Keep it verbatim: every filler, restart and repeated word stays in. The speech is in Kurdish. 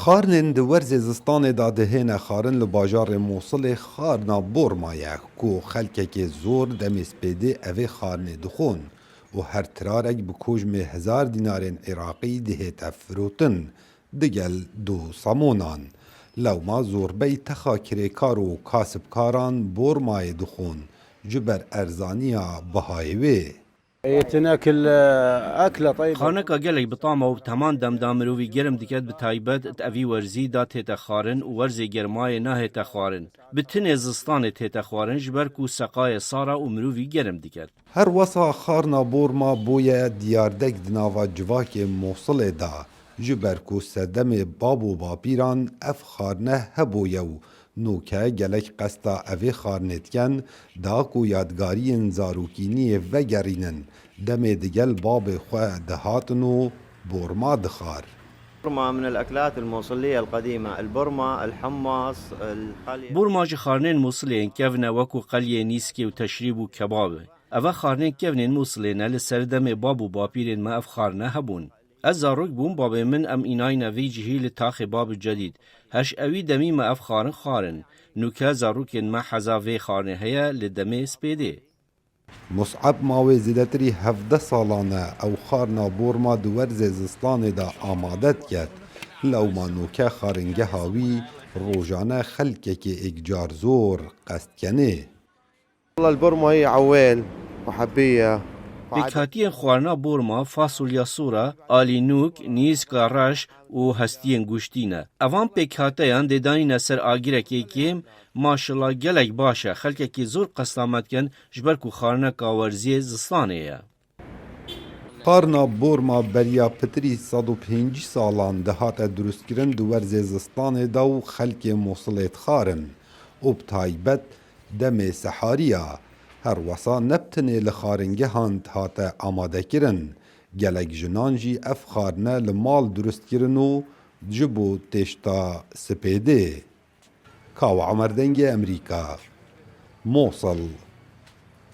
Xarnên di werzê zistanê de dihêne xwarin li bajarê Mosilê xarna Borma ye, ku xelkekê zor demê spêdê evê xarnê dixwin û her tirarek bi kojmê hezar dînarên Iraqî dihête firotin, digel du samonan. Lewma zorbey texa kirêkar û kasibkaran Bormayê dixwin, ji ber erzaniya bihayê wê. يتناكل أكلة طيبة. Xarneka gelek bi tam û bi teman dem de mirovî germ diket, bi taybet di evî werzî de tête xwarin û werzê germayê nahête xwarin. Bi tinê zistanê tête xwarin, ji ber ku seqayê sar e û mirovî germ diket. Her wesa xarna Borma bûye diyardek di nava civakê Mosilê de, ji ber ku sedemê bab û bapîran ev xarne hebûye û nûke gelek qesta evê xarnê diken, da ku yadgariyên zarokîniyê vegerînin, demê digel babê xwe dihatin û Borma dixwar. البرمة من الأكلات الموصلية القديمة، البرمة، الحمص، القلي. Borma ji xarnên Mosilê yên kevn e, wekû qeliyê, nîskê û teşrîb û kebab e. Eve xarnên kevnên Mosilê ne, li ser demê bab û bapîrên me ev xarne hebûn. Ez zarok bûm, babê min em înayne vî cihî li taxê Bab Cedîd. Heş ewî demî me ev xarin xwarin. Nûke zarokên me heza vê xarnê heye li demê spêdê. Mus'eb mawê zêdetirî hevdeh salan e ew xarna Borma di werzê zistanê de amade diket. Lewma nûke xaringeha wî rojane xelkekê êkcar zor qest kenê. والله البرمة هي عويل وحبية. Pêkhatiyên xwarina Borma, fasulya sor e, alî nûk, nîska reş û hestiyên goştî ne. Evan pêkhateyan dê danîne ser agirekê kêm, maşillah gelek baş e. Xelkekî zor qesta me dikin, ji ber ku xarineka werziyê zistanê ye. Xarna Borma beriya pitirî sed û pêncî salan dihate durustkirin di werzê zistanê de û xelkê Mosilê dixarin û bi taybet demê sehariya. Her wesa ne bi tenê li xaringehan dihate amadekirin, gelek jinan jî ev xarne li mal durustkirin û ji bo têşta spêdê. Kawa Omer Dengê Emerîka, Mosil.